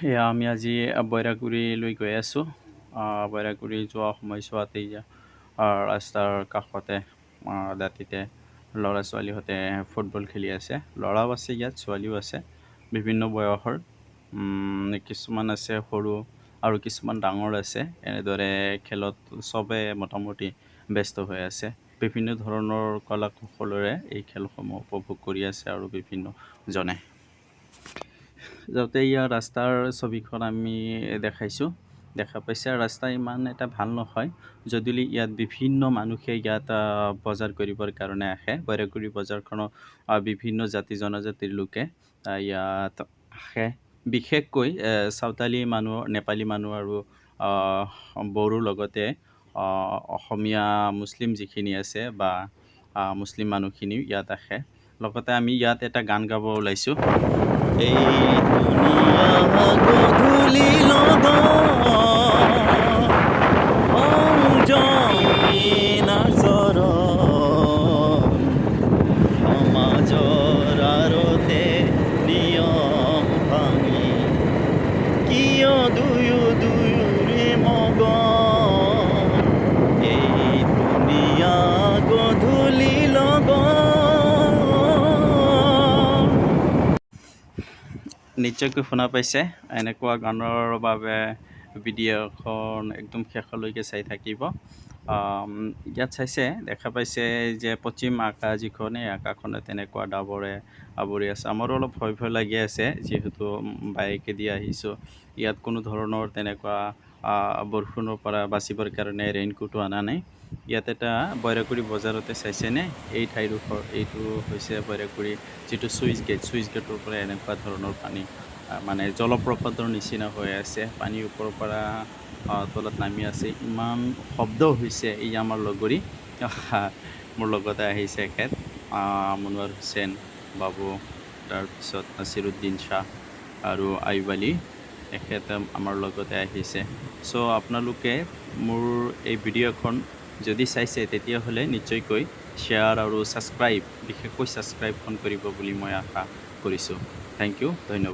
এয়া আমি আজি বৈৰাগুৰিলৈ গৈ আছোঁ। বৈৰাগুৰি যোৱা সময়ছোৱাত এই ৰাস্তাৰ কাষতে দাঁতিতে ল'ৰা ছোৱালীহঁতে ফুটবল খেলি আছে। ল'ৰাও আছে ইয়াত, ছোৱালীও আছে, বিভিন্ন বয়সৰ। কিছুমান আছে সৰু আৰু কিছুমান ডাঙৰ আছে। এনেদৰে খেলত চবে মোটামুটি ব্যস্ত হৈ আছে। বিভিন্ন ধৰণৰ কলা কৌশলেৰে এই খেলসমূহ উপভোগ কৰি আছে আৰু বিভিন্ন জনে। যাওঁতে ইয়াৰ ৰাস্তাৰ ছবিখন আমি দেখাইছোঁ, দেখা পাইছে। ৰাস্তা ইমান এটা ভাল নহয় যদিও ইয়াত বিভিন্ন মানুহে ইয়াত বজাৰ কৰিবৰ কাৰণে আহে। বৈৰাগুৰি বজাৰখনত বিভিন্ন জাতি জনজাতিৰ লোকে ইয়াত আহে। বিশেষকৈ চাওতালী মানুহ, নেপালী মানুহ আৰু বড়োৰ লগতে অসমীয়া মুছলিম যিখিনি আছে বা মুছলিম মানুহখিনিও ইয়াত আহে। লগতে আমি ইয়াত এটা গান গাব ওলাইছোঁ। এই ধুনীয়া গধূলি লগত সংযমী আচৰণ, সমাজৰ আঁৰতে নিয়ম ভাঙি কিয় দুয়ো দুয়োৰে মগন, এই ধুনীয়া গধূলি লগত। নিশ্চয়কৈ শুনা পাইছে। এনেকুৱা গানৰ বাবে ভিডিঅ'খন একদম শেষলৈকে চাই থাকিব। ইয়াত চাইছে, দেখা পাইছে যে পশ্চিম আকাশ যিখন, এই আকাশখনত তেনেকুৱা ডাৱৰে আৱৰি আছে। আমাৰো অলপ ভয় ভয় লাগি আছে, যিহেতু বাইকেদি আহিছোঁ। ইয়াত কোনো ধৰণৰ তেনেকুৱা বৰষুণৰ পৰা বাচিবৰ কাৰণে ৰেইনকোটো অনা নাই। ইয়াত এটা বৈৰাগুৰি বজাৰতে চাইছেনে, এই ঠাইডোখৰ এইটো হৈছে বৈৰাগুৰি যিটো চুইচ গেট। চুইচ গেটৰ পৰা এনেকুৱা ধৰণৰ পানী, মানে জলপ্ৰপাতৰ নিচিনা হৈ আছে। পানী ওপৰৰ পৰা তলত নামি আছে। ইমান শব্দ হৈছে। এই আমাৰ লগৰী মোৰ লগতে আহিছে, এখেত মনোৱাৰ হুছেইন বাবু, তাৰপিছত নাচিৰুদ্দিন শ্বাহ আৰু আয়ুব আলী, এখেত আমাৰ লগতে আহিছে। চ' আপোনালোকে মোৰ এই ভিডিঅ'খন যদি চাইছে, তেতিয়াহ'লে নিশ্চয়কৈ শ্বেয়াৰ আৰু ছাবস্ক্ৰাইব, বিশেষকৈ ছাবস্ক্ৰাইবখন কৰিব বুলি মই আশা কৰিছোঁ। Thank U, ধন্যবাদ।